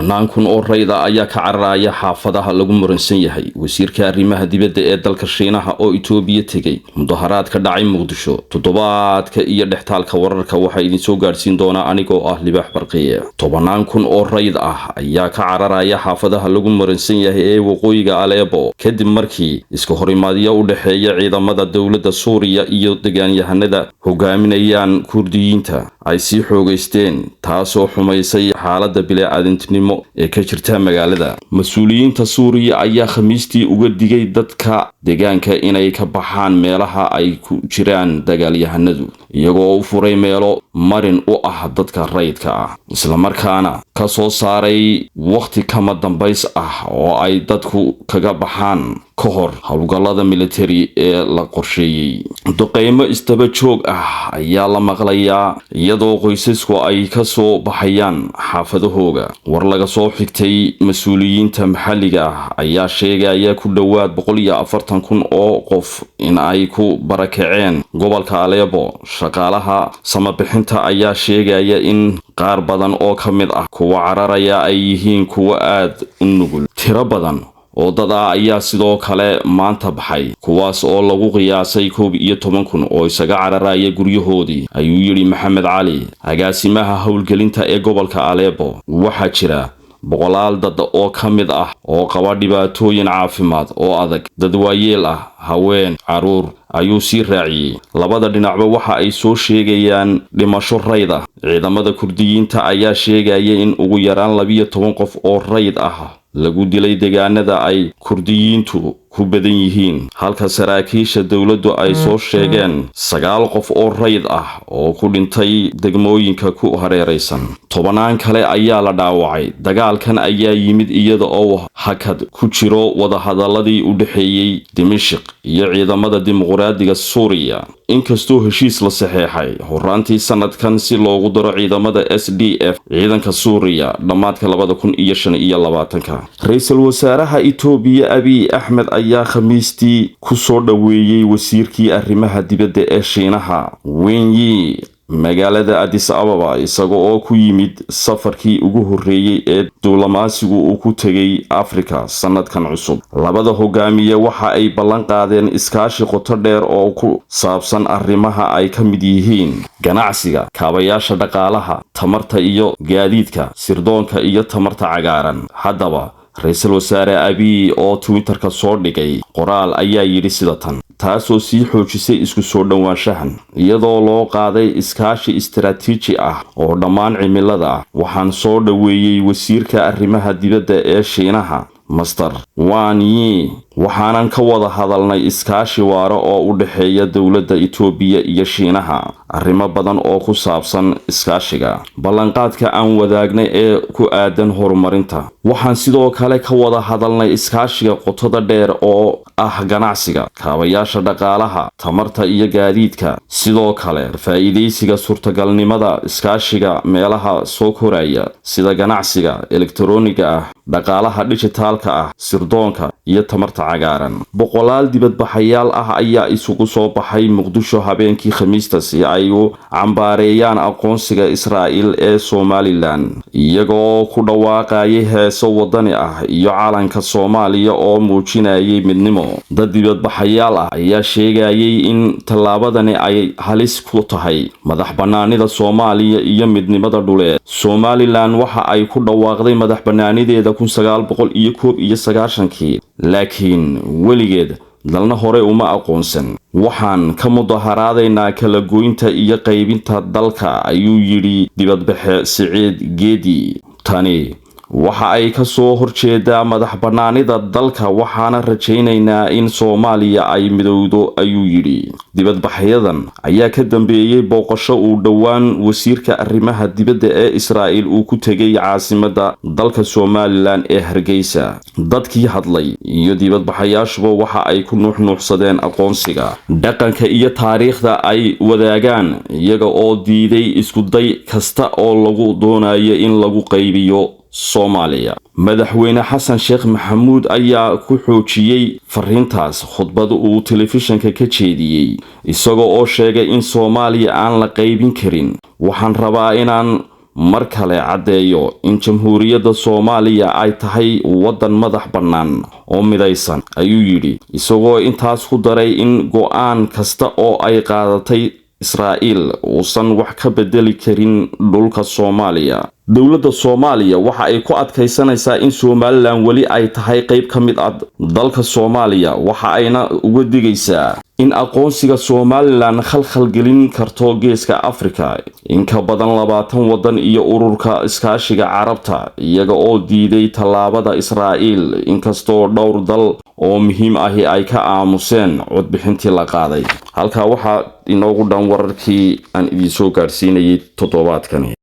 Tobanaan kun oo rayid ah ayaa ka cararaya xaafadaha lagu muransan yahay. Wasiirka arrimaha dibadda ee dalka Shiinaha oo Itoobiya tegey. Mudaharaad ka dhacay Muqdisho. Toddobaadka iyo dhextaalka wararka waxaa idinsoo gaadhsiin doonaa anigoo ah Libaax Barqiye. Tobanaan kun oo rayid ah ayaa ka cararaya xaafadaha lagu muransan yahay ee waqooyiga Aleebo, kadib markii iska horimaadyo u dhexeeya ciidamada dowladda Suuriya iyo degaanyahanada hogaaminayaan Kurdiyiinta ay sii xoogaysteen, taasoo xumaysay xaaladda bini'aadantinimo ee ka jirta magaalada. Mas-uuliyiinta Suuriya ayaa Khamiistii uga digay dadka deegaanka inay ka baxaan meelaha ay ku jiraan dagaalyahanadu, iyagoo u furay meelo marin u ah dadka rayidka ah, islamarkaana ka soo saaray wakhti kama dambays ah oo ay dadku kaga baxaan ka hor howlgallada militari ee la qorsheeyey. Duqeymo isdaba joog ah ayaa la maqlayaa, iyadoo qoysasku ay ka soo baxayaan xaafadahooga. War laga soo xigtay mas-uuliyiinta maxalliga ah ayaa sheegaya ku dhowaad 140,000 oo qof in ay ku barakaceen gobolka Aleebo. Shaqaalaha samabixinta ayaa sheegaya in qaar badan oo ka mid ah kuwa cararaya ay yihiin kuwo aada u nugul. Tiro badan oo dad ah ayaa sidoo kale maanta baxay, kuwaas oo lagu qiyaasay 11,000 oo isaga cararaya guryahoodii, ayuu yidhi Maxamed Cali, agaasimaha howlgelinta ee gobolka Aleebo. Waxaa jira boqolaal dad oo ka mid ah oo qaba dhibaatooyin caafimaad oo adag, dad waayeel ah, haween, carruur, ayuu sii raaciyey. Labada dhinacba waxa ay soo sheegayaan dhimasho rayd ah. Ciidamada Kurdiyiinta ayaa sheegaya in ugu yaraan 12 qof oo rayd ah lagu dilay deegaanada ay Kurdiyiintu ku badan yihiin, halka saraakiisha dowladdu ay soo sheegeen sagaal qof oo rayid ah oo ku dhintay degmooyinka ku hareeraysan. Tobanaan kale ayaa la dhaawacay. Dagaalkan ayaa yimid iyada oo hakad ku jiro wadahadaladii u dhexeeyey Dimashik iyo ciidamada dimuqraadiga Suuriya, inkastoo heshiis la saxeexay horaantii sanadkan si loogu daro ciidamada SDF ciidanka Suuriya dhammaadka 2025-ka. Ra-iisul wasaaraha Itoobiya Abiy Axmed ayaa Khamiistii ku soo dhoweeyey wasiirkii arrimaha dibadda ee Shiinaha Wang Yi magaalada Addis Ababa, isaga oo ku yimid safarkii ugu horreeyey ee duulamaasigu uu ku tegay Afrika sanadkan cusub. Labada hogaamiye waxa ay ballan qaadeen iskaashi qoto dheer oo ku saabsan arrimaha ay ka mid yihiin ganacsiga, kaabayaasha dhaqaalaha, tamarta iyo gaadiidka, sirdoonka iyo tamarta cagaaran. Haddaba, ra-iisul wasaare Abiy oo Twitterka soo dhigay qoraal ayaa yidhi sida tan: "Taasoo sii xoojisay isku soo dhowaanshahan, iyadoo loo qaaday iskaashi istaraatiiji ah oo dhammaan cimilada ah. Waxaan soo dhoweeyey wasiirka arrimaha dibadda ee Shiinaha, Mister Wang Yi, waxaanan ka wada hadalnay iskaashi waara oo u dhexeeya dowladda Itoobiya iyo Shiinaha, arrimo badan oo ku saabsan iskaashiga, ballanqaadka aan wadaagnay ee ku aadan horumarinta. Waxaan sidoo kale ka wada hadalnay iskaashiga qotada dheer oo ah ganacsiga, kaabayaasha dhaqaalaha, tamarta iyo gaadiidka, sidoo kale faa'iidaysiga suurtagalnimada iskaashiga meelaha soo koraya sida ganacsiga elektarooniga ah, dhaqaalaha dhijitaalka ah, sirdoonka iyo tamarta cagaaran." Boqolaal dibadbaxayaal ah ayaa isugu soo baxay Muqdisho habeenkii Khamiista si ay u cambaareeyaan aqoonsiga Israa'il ee Somaliland, iyagoo ku dhawaaqayay heeso wadani ah iyo calanka Soomaaliya oo muujinayay midnimo. Dad dibadbaxayaal ah ayaa sheegayay in tallaabadani ay halis ku tahay madax bannaanida Soomaaliya iyo midnimada dhuleed. Somaliland waxa ay ku dhawaaqday madax bannaanideeda 1991-kii, laakiin weligeed dalna hore uma aqoonsan. "Waxaan ka mudaharaadaynaa kala goynta iyo qaybinta dalka," ayuu yidhi dibadbaxe Siciid Geedi. "Tani waxa ay ka soo horjeedaa madax bannaanida dalka, waxaana rajaynaynaa in Soomaaliya ay midowdo," ayuu yidhi. Dibadbaxyadan ayaa ka dambeeyey booqasho uu dhowaan wasiirka arrimaha dibadda ee Israa'il uu ku tegay caasimadda dalka Somaliland ee Hargeysa. Dadkii hadlay iyo dibadbaxayaashuba waxa ay ku nuuxnuuxsadeen aqoonsiga, dhaqanka iyo taariikhda ay wadaagaan, iyaga oo diiday iskuday kasta oo lagu doonayo in lagu qaybiyo Soomaaliya. Madaxweyne Xasan Sheekh Maxamuud ayaa ku xoojiyey fariintaas khudbad uu telefishinka ka jeediyey, isagoo oo sheegay in Soomaaliya aan la qaybin karin. "Waxaan rabaa inaan Mar kale caddeeyo in Jamhuuriyadda Soomaaliya ay tahay waddan madax bannaan oo midaysan, ayuu yidhi, isagoo intaas ku daray in go'aan kasta oo ay qaadatay Israa'iil uusan wax ka bedeli karin dhulka Soomaaliya. Dowladda Soomaaliya waxa ay ku adkaysanaysaa in Somaliland weli ay tahay qayb ka mid ah dalka Soomaaliya, waxa ayna uga digaysaa in aqoonsiga Somaliland khalkhal gelin karto Geeska Afrika. In ka badan 20 waddan iyo Ururka Iskaashiga Carabta iyaga oo diiday tallaabada Israa'iil, inkastoo dhowr dal oo muhiim ahi ay ka aamuseen codbixintii la qaaday. Halkaa waxaa inoogu dhan wararkii aan idiin soo gaadhsiinayay toddobaadkani.